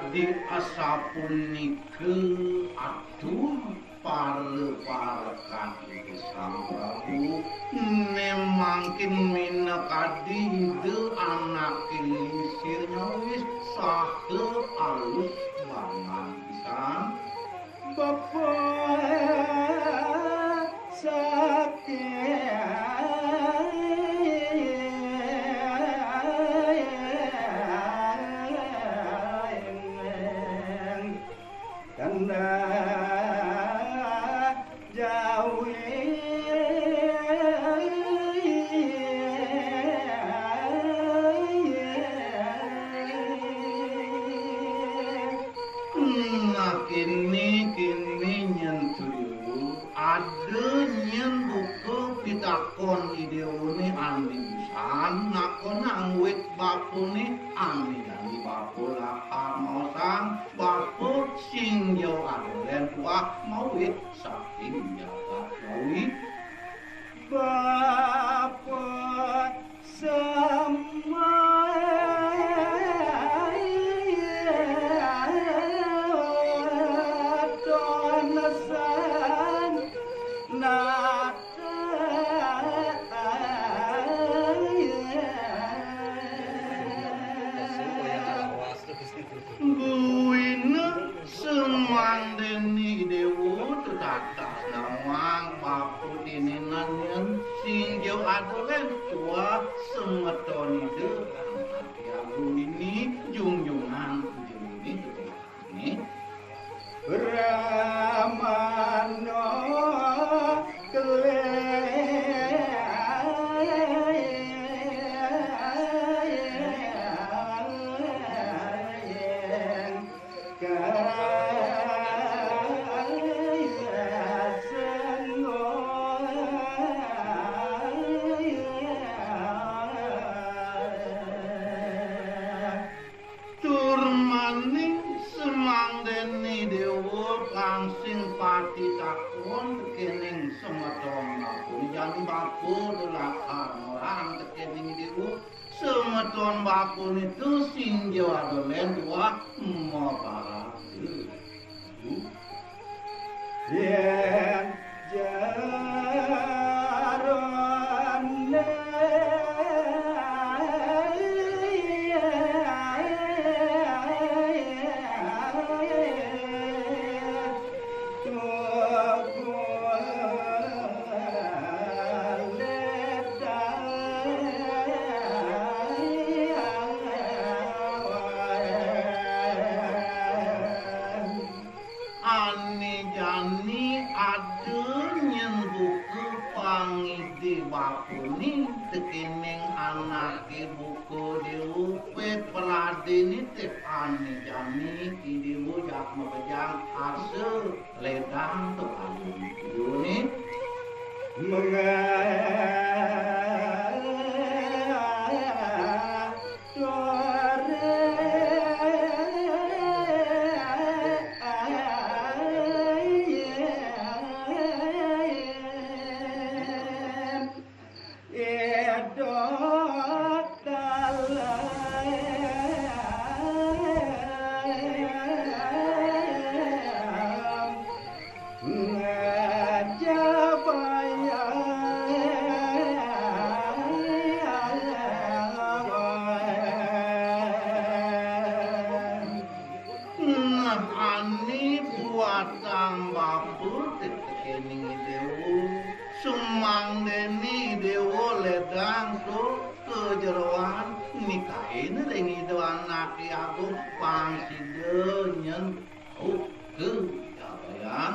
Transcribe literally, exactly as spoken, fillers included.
Di asapunika atur para parekan Ida Sang Prabu, né mangkin minakadi Ida anaké lingsir nyawis saha alus banget pisan. Bapa sakit. Kanda Jawi. Nah, kini, kini nyén tuyul, ada nyén buka pitakon Ida Déwa né ané busan, nakonang wit bapa né ané jani bapa lakar maosang, bapa sing ja ada lén tuah mawit saking jagat Jawi. Bapa sama tonasan nata. Buina semangdéné Déwa tetatas nawang bapa dini nanyén sing ja ada lén tuah semeton Ida Anak Agung ini junjungan Ida ini tetepane. Brahmana Tur maning semangdéné Déwa pang sing pati takon tekéning semeton bapa, jani bapa lakar nerang tekéning Déwa, semeton bapa itu sing ja ada lén tuah maparab. Yén jaran Ané jani ada nyén buka pangidih bapané tekéning anaké buka Déwa, pradéné té ané jani Déwa jak makejang asa ledang to alun Déwané. Menga Nah, ané buatang bapa tekéning Déwa, semangdéné Déwa ledang to kajeroan nikahin ring Ida Anaké Agung, pang sida nyén tau kajagayan.